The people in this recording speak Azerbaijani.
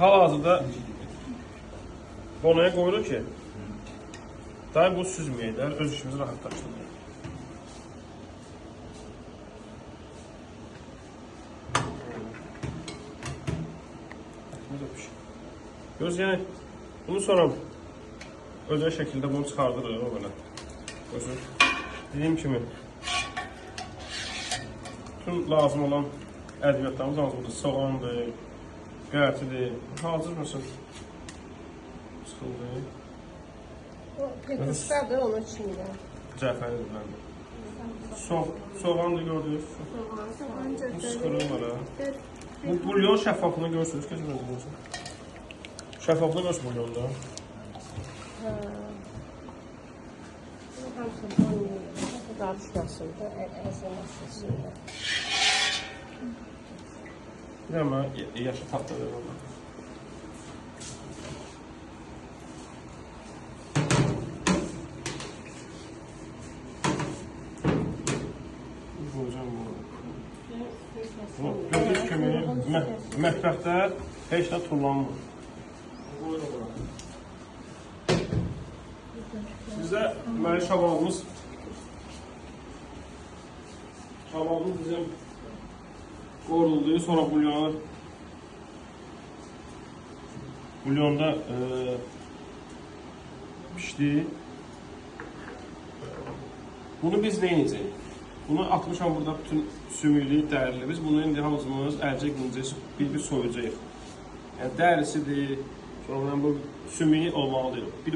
Hal-hazırda qonaya qoyuruq ki, daha bu süzməyəklər, öz işimizi rahatlaşdırır. Ətimiz də pişir. Görürsünüz, yəni bunu sonra özəl şəkildə bunu çıxardırıq o belə. Görürsünüz. Dediyim kimi bütün lazım olan ədviyyatlarımız hamısı burada. Soğandır, qərtidir. Hazır mısın? Sıxıldı. O pekıstadır onun içində. Cəfəridir bəli. Soğan da gördünüz. Soğan, Bu sıxırıq var ha. Bu bulyon şəffaflığını görürsünüz. Keçin özünüz. Şəffaflığı görürsünüz bulyonda. Hə. Bunu hamısını banlayır. Qarışmasın da, əzilməsin içində. Bir də mən yaşlı tatlı verir ona. Qoyacağım bunu. Bu, gördüyünüz kimi mətbəxdə heç nə turlanmır. Qoyuruq bura. Bizdə deməli şabalımız bizim qovruldu, sonra bulyonda pişdi. Bunu biz nə edəcəyik? Bunu atmışam burada bütün sümüklü, dərili. Biz bunu indi hamımız əlcək incə bir-bir soyacağıq. Yəni dərisidir, sonra bu sümüyü olmalıdır. Bir